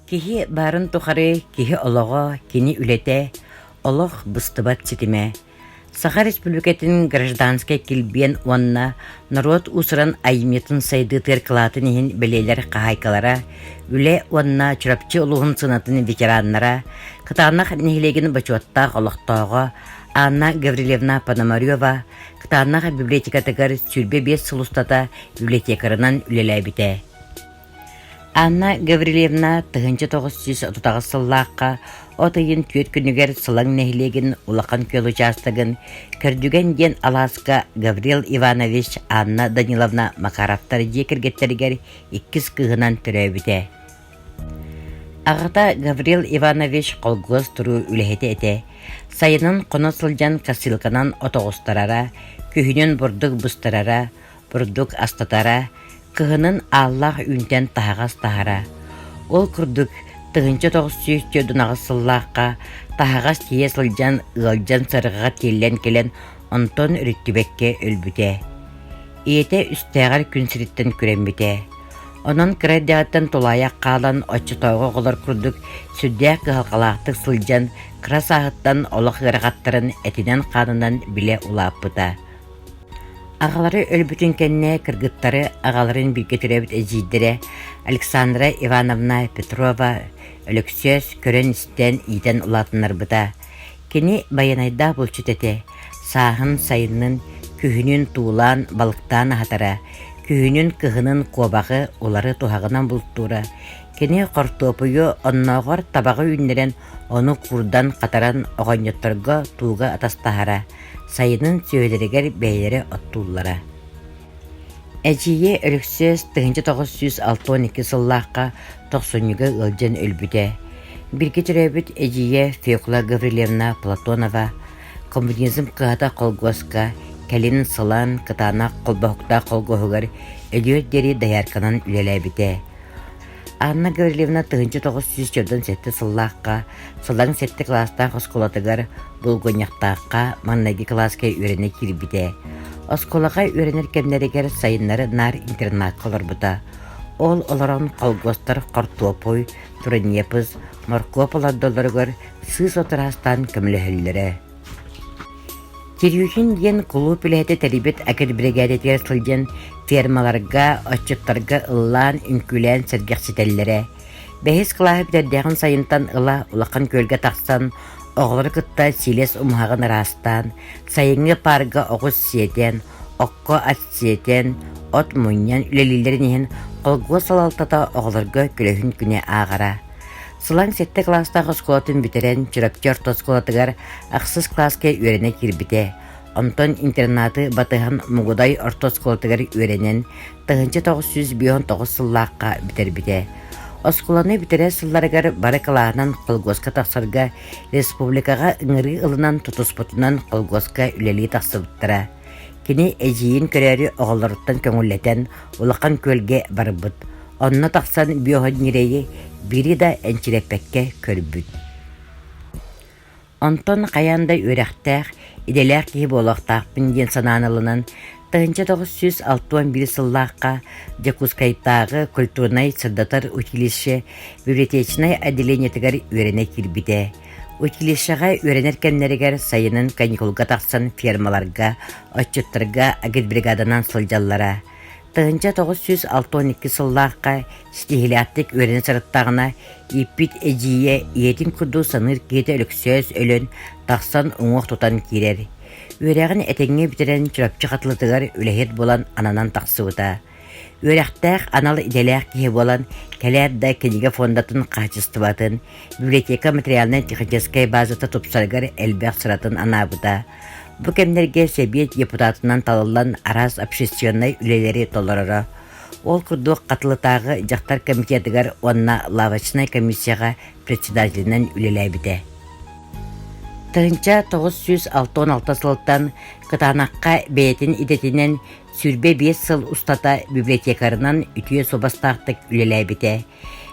Киһи баарын тухары киһи олоҕо, кини үлэтэ, олох быстыбат ситимэ. Саха Республикатын гражданскай килбиэн уонна норуот уус-уран айымньытын сайдыытыгар кылаатын иһин бэлиэлэр хаһаайкалара, үлэ уонна Чурапчы улууһун сыанатын ветераннара, Кытаанах нэһилиэгин бочуоттаах олохтооҕо Анна Гаврильевна Пономарева Кытаанах библиотекатыгар 25 сыл устата библиотекарынан үлэлээбитэ. Анна Гаврильевна 1938 сыллаахха от ыйын түөрт күнүгэр Сылаҥ нэһилиэгин Улахан Күөл учаастагын Көрдүгэн диэн алааска Гаврил Иванович Анна Даниловна Макаровтар дьиэ кэргэттэригэр иккис кыыһынан төрөөбүтэ. Аҕата Гаврил Иванович холкуос туруу үлэһитэ этэ. Сайынын хоно сылдьан косилканан от оҕустарара, күһүнүн бурдук быстарара, бурдук астатара, кыһынын ааллаах үүнтэн таһаҕас таһара. Ол курдук 1948 сыллаахха таһаҕас тиийэ сылдьан ыалдьан сарыҕаҕа тиэллэн кэлэн онтон өрүттүбэккэ өлбүтэ. Ийэтэ үстээҕэр күн сириттэн күрэммитэ. Онон кыра эрдэҕиттэн тулаайах хаалан оччотооҕу оҕолор курдук сүрдээх кыһалҕалаахтык сылдьан кыра сааһыттан олох ыарахаттарын этинэн-хаанынан билэ улааппыта. Аҕалара өлбүтүн кэннэ кыргыттары аҕаларын бииргэ төрөөбүт эдьиийдэрэ Александра Ивановна Петрова Өлөксөөс көрөн-истэн иитэн улаатыннарбыта. Кини байанайдаах булчут этэ, сааһын, сайынын, күһүнүн туулаан, балыктаан аһатара, күһүнүн, кыһынын куобаҕы, улары туһаҕынан бултуура. Кини хортуопуйу оннооҕор табаҕы үүннэрэн, ону куурдан, хатаран оҕонньотторго тууга атастаһара. Сайынын сүөһүлэригэр бэйэлэрэ оттууллара. Эдьиийэ Өлөксөөс 1962 сыллаахха тохсунньуга ыалдьан өлбүтэ. Бииргэ төрөөбүт эдьиийэ Фекла Гаврильевна Платонова коммунизм кыһата холкуоска кэлин сылаан кытаанах холбоһуктаах холкуоһугар өлүөр диэри доярканан үлэлээбитэ. Анна Гаврильевна 1947 сыллаахха Сылаҥ сэттэ кылаастаах оскуолатыгар Булгунньахтаахха маҥнайгы кылааска үөрэнэ киирбитэ. Оскуолаҕа үөрэнэр кэмнэригэр сайыннары наар интернакка олорбута. Ол олорон колгуостар хортуопуй, турнепс, моркуоп олордоллоругар сыыс от ыраастаан көмөлөһөллөрө. Кирюхин диэн кулууп үлэһитэ тэрийбит агитбиригээдэтигэр сылдьан фермаларга, отчуттарга ыллаан, үҥкүүлээн сэргэхситэллэрэ. Бэһис кылааһы бүтэрдээҕин сайынтан ыла улахан күөлгэ тахсан, оҕолору кытта сиилэс умуһаҕын ыраастаан, сайыҥҥы паарга оҕус сиэтэн, окко ат сиэтэн, от мунньан үлэлииллэрин иһин холкуос салалтата оҕолорго көлөһүн күнэ ааҕара. Сылаҥ сэттэ кылаастаах оскуолатын бүтэрэн, Чурапчы орто оскуолатыгар ахсыс кылааска үөрэнэ киирбитэ. Онтон интернаты батыһан Мугудай орто оскуолатыгар үөрэнэн, 1959 сыллаахха бүтэрбитэ. Оскуоланы бүтэрэр сылларыгар бары кылааһынан холкуоска тахсарга республикаҕа ыҥырыы ылынан тутуспутунан холкуоска үлэлии тахсыбыттара. Кини эдьиийин көрөөрү оҕолоруттан көҥүллэтэн Улахан Күөлгэ барбыт. Онно тахсан бүөһүн ньирэйи биири да энчирэппэккэ көрбүт. Онтон хайаан да үөрэхтээх, идэлээх киһи буолуохтаахпын диэн санааны ылынан, 1961 сыллаахха Дьокуускайдааҕы культурнай-сырдатар училище библиотечнай отделениетыгар үөрэнэ киирбитэ. Училищеҕа үөрэнэр кэмнэригэр сайынын каникулга тахсан фермаларга, отчуттарга агитбригаданан сылдьаллара. 1962 сыллаахха ситиһиилээхтик үөрэнэ сырыттаҕына, ииппит эдьиийэ ийэтин курдук саныыр киһитэ Өлөксөөс өлөн, тахсан уҥуох тутан киирэр. Үөрэҕин этэҥҥэ бүтэрэн Чурапчы Хатылытыгар үлэһит буолан ананан тахсыбыта. Үөрэхтээх анал идэлээх киһи буолан, кэлээт да кинигэ фондатын хаачыстыбатын, библиотека материальнай-техническэй базата тупсарыгар элбэх сыратын анаабыта. Бу кэмнэргэ Сэбиэт депутатынан талыллан араас общественнай үлэлэри толороро. Ол курдук Хатылытааҕы дьахтар комитетыгар уонна лавочнай комиссияҕа председателинэн үлэлээбитэ. 1966 сылтан Кытаанахха бэйэтин идэтинэн 25 сыл устата библиотекарынан үтүө суобастаахтык үлэлээбитэ.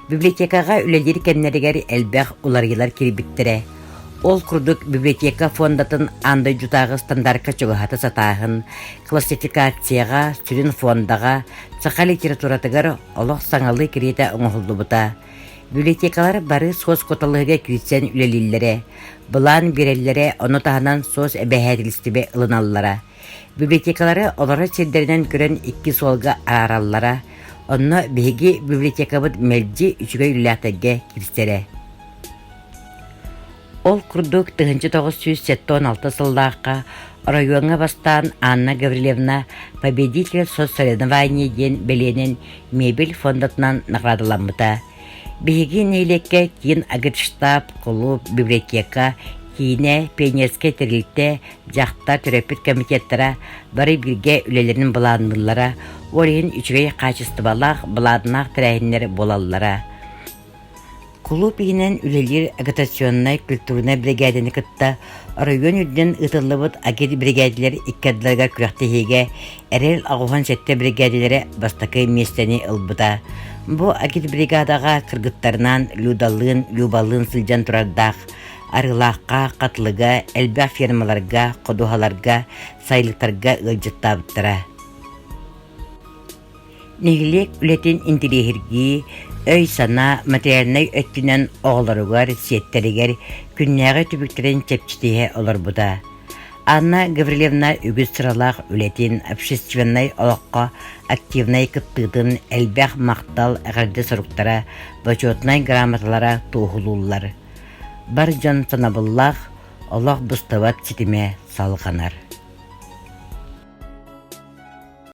Библиотекаҕа үлэлиир кэмнэригэр элбэх уларыйыылар киирбиттэрэ. Ол курдук библиотека фондатын аан дойдутааҕы стандарка чугаһата сатааһын, классификацияҕа, сүрүн фондаҕа, саха литературатыгар олох саҥалыы кэриэтэ оҥоһуллубута. Библиотекалар бары суос куоталаһыыга киирсэн үлэлииллэрэ, былаан биэрэллэрэ, ону таһынан суос эбэһээтилистибэ ылыналлара. Библиотекалары олорор сирдэринэн көрөн икки суолга араараллара. Онно биһиги библиотекабыт мэлдьи үчүгэй үлэлээхтэргэ киирсэрэ. Ол курдук 1976 сыллаахха оройуоҥҥа бастаан Анна Гаврильевна «Победитель соцсоревнования» диэн бэлиэнэн мебель фондатынан наҕараадаламмыта. Биһиги нэһилиэккэ киин агитштаб, кулууп, библиотека, киинэ, пионерскай тэрилтэ, дьахтар, төрөппүт комитеттара бары бииргэ үлэлэрин былаанныыллара, ол иһин үчүгэй хаачыстыбалаах, былааннаах тэрээһиннэр буолаллара. Кулууп иһинэн үлэлиир агитационнай культурнай биригээдэни кытта оройуон үрдүнэн ыытыллыбыт агит-биригээдэлэр икки ардыларыгар күрэхтэһиигэ Эрэл 87 биригээдэлэрэ бастакы миэстэни ылбыта. Бу агит-бригадаҕа кыргыттарынаан Людалыын, Любалыын сылдьан турардаах Арыылаахха, Хатылыга, элбэх фермаларга, ходуһаларга, сайылыктарга ыалдьыттаабыттара. Нэһилиэк үлэтин интэриэһиргии, өй-санаа материальнай өттүнэн оҕолоругар, сиэттэригэр күннээҕи түбүктэрин чэпчэтиһэ олорбута. Анна Гаврильевна үгүс сыралаах үлэтин, общественнай олоххо активнай кыттыытын элбэх махтал, эҕэрдэ суруктара, бочуотунай грамоталара туоһулууллар. Бар дьон санабыллаах, олох быстыбат ситимэ салҕанар.